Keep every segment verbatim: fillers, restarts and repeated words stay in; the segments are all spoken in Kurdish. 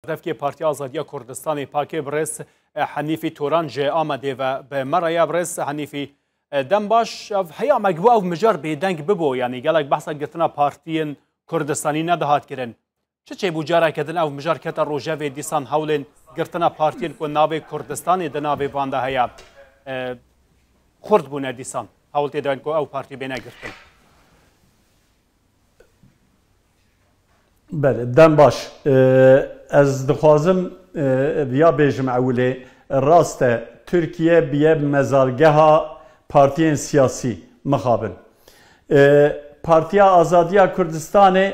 Serokê Partiya Azadiya Kurdistanê, pakê birêz, e, Henîfî Toran ji Amedê ve bi me re ye. Birêz Henîfî, e, dem baş. Ev heya me ji bo ev mijar bêdeng bibo, yanî gelek behsa girtina partiyên Kurdistanî nedihat kirin. Çi çêbû careke din ev mijar kete rojevê, dîsan hewlên girtina partiyên ku navê Kurdistanê di navê van de heye, e, xurt bûne dîsan? Hewl tê de ku ew partî bêne girtin. Belê, dem baş. Ee, ez dixwazim, e, viya bêjim ewilê. Rast e, Tirkiye biye mezargeha partiyên siyasî, mixabin. Ee, Partiya Azadiya Kurdistanê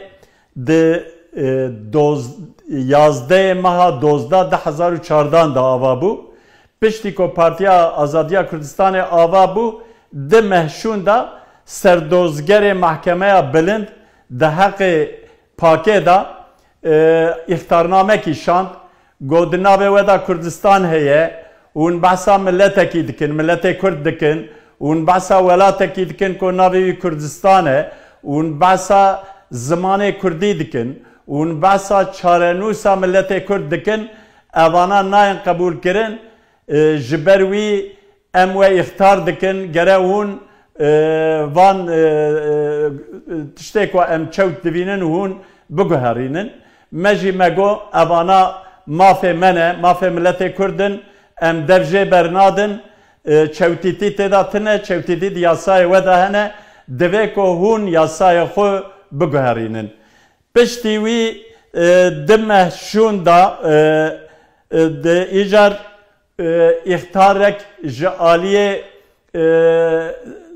di, e, doz-, yazdehê meha dozdeh du hezar û çardan de ava bû. Piştî ku Partiya Azadiya Kurdistanê ava bû, di meh şûn de serdozgerê Mehkemeya Bilind di heqê pakê de, e, îxtarnamekî şand, got, di navê we de Kurdistan heye, hûn behsa miletekî dikin, miletê Kurd dikin, hûn behsa welatekî dikin ku navê wî Kurdistan e, hûn behsa zimanê Kurdî dikin, hûn behsa çarenûsa miletê Kurd dikin, evana nayên qebûlkirin, e, ji ber wî em we îxtar dikin, gere hûn, e, van, e, e, tiştê ku em çewt dibînin hûn biguherînin. Me jî me got, evana mafê me ne, mafê miletê Kurd in, em dev jê bernadin, e, çewtîtî tê de tine, çewtîtî di yasayê we de hene, divê ku hûn yasayê xwe biguherînin. Piştî wî, e, di meh şûn de, e, e, di îcar, e, îxtarek ji aliyê, e,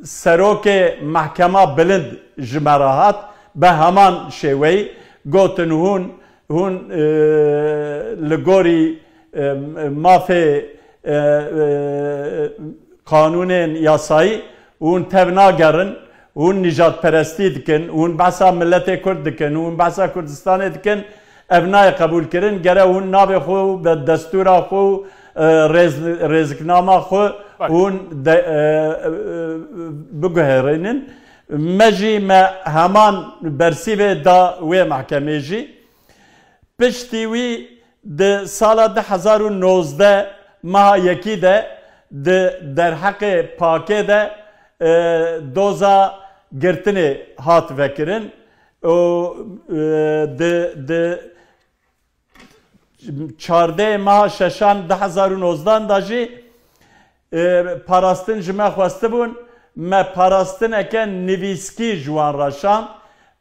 serokê Mehkema Bilind ji me re hat, bi heman şêweyî gotin, hûn, hûn, e, li gorî, e, mafê, e, e, qanûnên yasayî hûn tev nagerin, hûn nîjadperestî dikin, hûn behsa miletê Kurd dikin, hûn behsa Kurdistanê dikin, ev nayê qebûlkirin. Gere hûn navê xwe û be destûra xwe û, e, rêz-, rêziknama xwe Belê. hûn de, e, e, biguherînin. Me jî me heman bersîvê da wê mehkemê jî. Piştî wî di sala du hezar û nozdeh meha yekî de di derheqê pakê de, e, doza girtinê hat vekirin û, e, di, di çardeh meha şeşan du hezar û nozdan de jî, e, parastin ji me xwestibûn, me parastineke nivîskî ji wan re şand.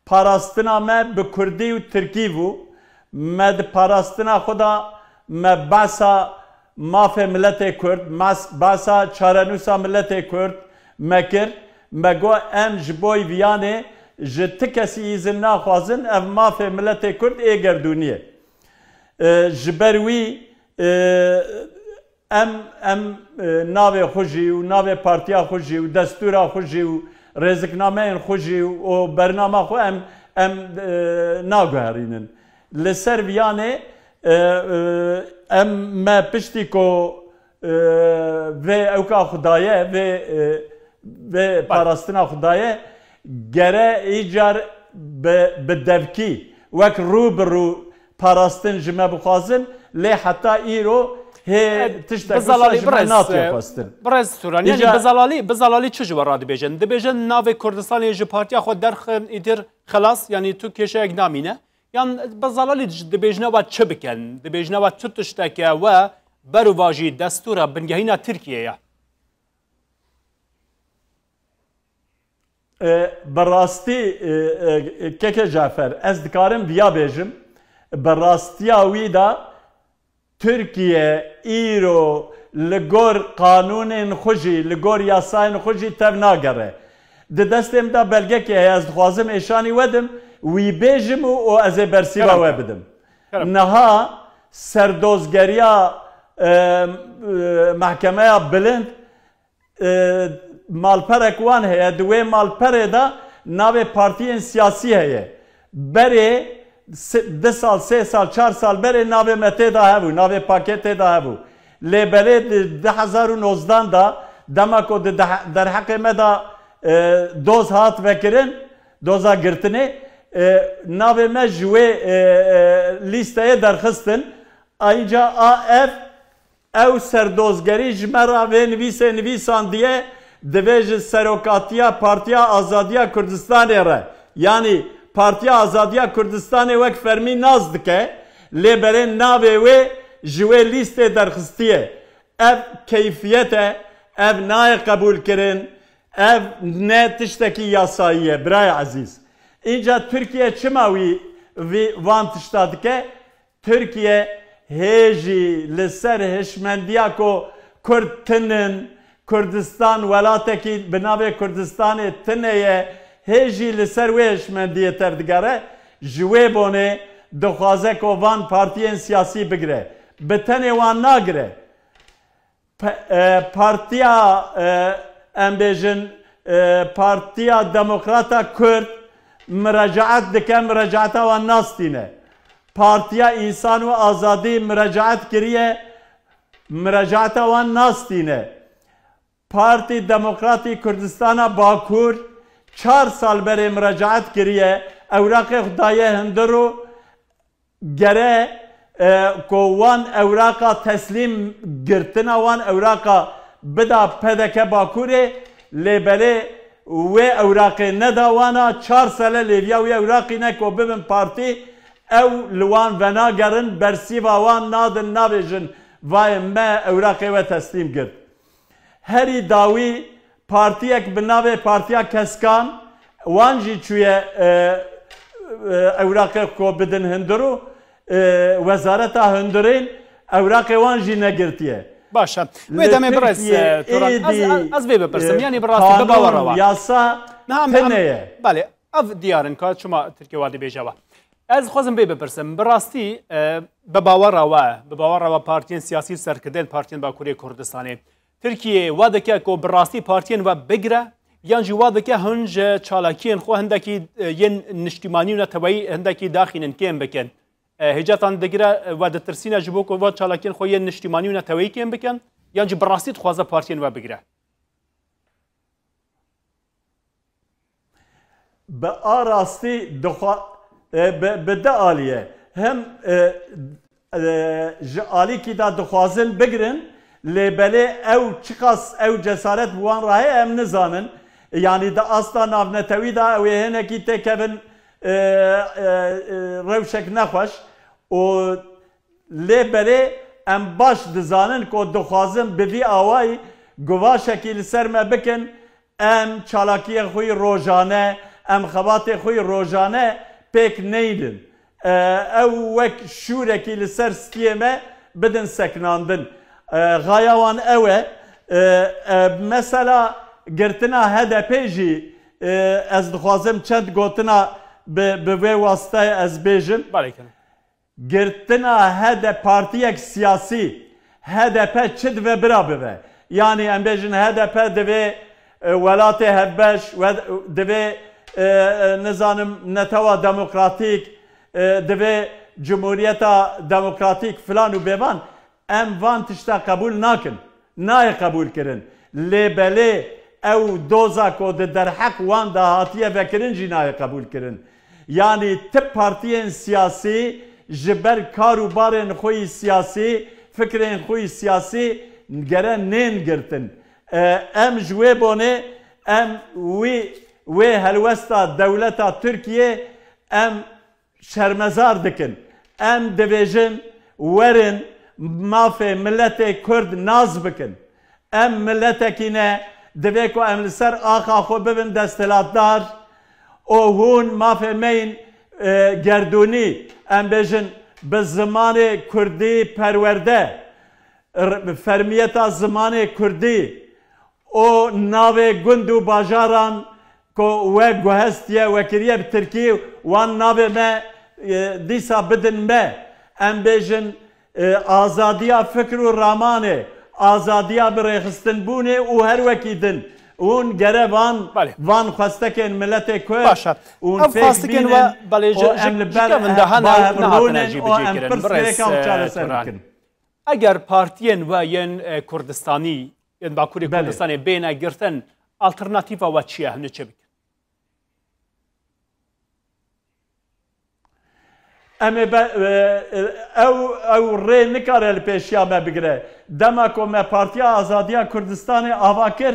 Parastina me bi kurdî û tirkî bû. Me di parastina xwe de me behsa mafê miletê Kurd, mas-, behsa çarenûsa miletê Kurd me kir. Me got, em ji bo viyanê ji ti kesî îzin naxwazin, ev mafê miletê Kurd ê gerdûnî ye. E, ji ber wî, e, em, em, e, navê xwe jî û navê partiya xwe jî û destûra xwe jî û rêziknameyên xwe jî û bernama xwe em, em, e, naguherînin. Li ser viyanê, e, e, em, me piştî ku, e, vê ewka xwe daye, vê, e, vê Belê. parastina xwe daye, gere îcar bi, bi devkî, wek rû bi rû parastin ji me bixwazin, lê heta îro hê E, tiştek bi wisa zelalî ji me birêz, natiye e, xwestin. Birêz Turan, yanî Îcar bi zelalî, bi zelalî çi ji we re dibêjin? Dibêjin navê Kurdistanê ji partiya xwe derxin, îtir xelas, yanî tu kêşeyek namîne? Yan bi zelalî dibêjine we çi bikin? Dibêjine we tu tişteke we berovajî destûra bingehîna Tirkiyê ye? E, bi rastî, e, e, Keke Cafer, ez dikarim viya bêjim, bi rastiya wî de Tirkiye îro li gor qanûnên xwe jî, li gor yasayên xwe jî tev nagere. Di destê min de belgekê heye, ez dixwazim êşanî we dim, wî bêjim û, û ez ê bersîva Kerem we ke. bidim. Kerem. Niha serdozgeriya, e, e, Mehkemeya Bilind, e, malperek wan heye. Di wê malperê de navê partiyên siyasî heye. Berê se-, du sal, sê sal, çar sal berê navê me tê de hebû, navê pakê tê de hebû. Lê belê di du hezar û nozdan de, dema ku di deh-, derheqê me de, e, doz hat vekirin, doza girtinê, e, navê me ji wê, e, e, lîsteyê derxistin. Ayrıca a ev, ew serdozgerî ji me re vê nivîsê nivîsandiye, divê ji serokatiya Partiya Azadiya Kurdistanê re, yanî Partiya Azadiya Kurdistanê wek fermî nas dike, lê berê navê wê ji wê lîstê derxistiye. Ev keyfiyet e, ev nayê qebûlkirin, ev ne tiştekî yasayî ye, birayê ezîz. Înca Tirkiye çima wî, vî, van tişta dike? Tirkiye hê jî li ser hişmendiya ku Kurd tinin, Kurdistan welatekî bi navê Kurdistanê tine ye, hê jî li ser wê hişmendiyê tevdigere, ji wê bonê dixwaze ku van partiyên siyasî bigire. Bi tenê wan nagire. Pe-, e, partiya, e, em bêjin, e, Partiya Demokrata Kurd mirecaet dike, mirecaeta wan nastîne. Partiya Însan û Azadî mirecaet kiriye, mirecaeta wan nastîne. Partî Demokratî Kurdistana Bakur çar sal berê mirecaet kiriye, ewraqê xwe daye hundir û gere, e, ku wan ewraqa teslîm, girtina wan ewraqa bida P D K Bakurê, lê belê wê ewraqê neda wana, çar sale lêviya wî ewraqî ne ku bibin partî, ew li wan venagerin, bersîva wan nadin, nabêjin, vayê me ewraqê we teslîm girt. Herî dawî partiyek bi navê Partiya Keskan, wan jî çûye, e, e, ewraqê xwe bidin hundir û, e, Wezareta Hundirên ewraqê wan jî negirtiye. Baş e. Wê Li demê birêz, Tirkiyê e, Turan. Ez, êdî, ez, ez vê bipirsim. e, Yanî bi rastî, bi bawera kanûn, we. Yasa Niha em, em, tine ye. Belê, ev diyar in ka çima Tirkiye wa dibêje we. Ez xwazim vê bipirsim. Bi rastî, e, bi bawera we, bi bawera we partiyên siyasî, serkirdeyên partiyên Bakurê Kurdistanê, Tirkiye wa dike ku bi rastî partiyên we bigire, yan jî wa dike hûn ji çalakiyên xwe hindekî, e, yên niştîmanî û neteweyî hindekî daxînin, kêm bikin? E, hêcatan digire, e, we ditirsîne ji bo ku van çalakiyên xwe yên niştîmanî û neteweyî kêm bikin, yan jî bi rastî dixwaze partiyên we bigire? Bi a rastî dixwa-, e, bi, bi di alî ye. Hem, e, e, ji alîkî de dixwazin bigirin, lê belê ew çiqas ew cesaret bi wan re heye, em nizanin. Yanî di asta navnetewî de ew ê hinekî têkevin, e, e, e, rewşek nexweş û Lê belê em baş dizanin ku dixwazin bi vî awayî guvaşekî li ser me bikin, em çalakiyê xwe yî rojane, em xebatê xwe yî rojane pêk neynin. E, ew wek şûrekî li ser stiyê me bidin sekinandin. E, xaya wan ew e. E, e, mesela girtina H D P jî, e, ez dixwazim çend gotina bi, bi vê wasiteyê ez bêjim. Belê, kirin. Girtina H D P, partiyek siyasî, H D P çi dibe bira bibe. Yanî em bêjin H D P divê, e, welatê hevbeş, we-, divê, e, e, nizanim netewa demokratîk, e, divê cumhuriyeta demokratîk filan û bêvan. Em van tişta qebûl nakin. Nayê qebûlkirin. Lê belê ew doza ku di derheq wan de hatiye vekirin jî nayê qebûlkirin. Yanî ti partiyên siyasî ji ber kar û barên xwe yî siyasî, fikrên xwe yî siyasî gere nên girtin. E, em ji wê bonê em wî, wê helwesta dewleta Tirkiyê em şermezar dikin. Em dibêjin, werin mafê miletê Kurd nas bikin. Em miletekî ne, divê ku em li ser axa xwe bibin desthilatdar û hûn mafê me yên, e, gerdûnî, em bêjin bi zimanê Kurdî perwerde, r-, fermiyeta zimanê Kurdî, û navê gund û bajaran ku we guhestiye, we kiriye bi tirkî, wan navê me, e, dîsa bidin me. Em bêjin, e, azadiya fikr û ramanê, azadiya bi rêxistinbûnê û her wekî din. Hûn gere van, Belê. van xwestekên miletê Kurd Baş e. hûn Ev pêk xwestikên bînin we, belê, ji, û ji, em li ji ber kevin de hene, bahev nehatiye rûnin jî û em bicîkirin. Birêz, pirsgirêka û e, çareser Turan. bikin. Eger partiyên we yên, e, Kurdistanî, yên Bakurê Belê. Kurdistanê bêne girtin, alternatîfa we çi ye? Hûn ê çi bikin? Em ê be, e, e, ew, ew rê nikare li pêşiya me bigire. Dema ku me Partiya Azadiya Kurdistanê ava kir,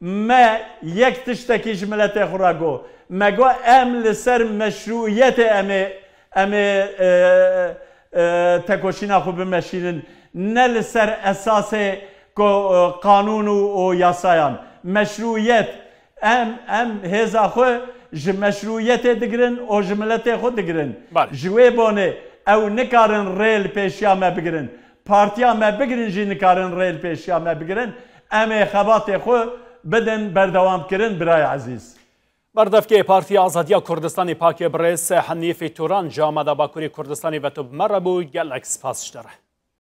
me yek tiştekî ji miletê xwe re got. Me got, em li ser meşrûyetê em ê, em ê, e, e, tekoşîna xwe bimeşînin. Ne li ser esasê ku, e, qanûn û, û yasayan. Meşrûyet, Em, em hêza xwe ji meşrûyetê digirin û ji miletê xwe digirin. Belê. Ji wê bonê ew nikarin rê li pêşiya me bigirin. Partiya me bigirin jî nikarin rê li pêşiya me bigirin. Em ê xebatê xwe bidin berdewamkirin birayê ezîz. Berdevkê Partiya Azadiya Kurdistanê Pakê birêz Henîfê Turan ji Ameda Bakurê Kurdistanê ve tu bi me re bû. Gelek spas ji te re.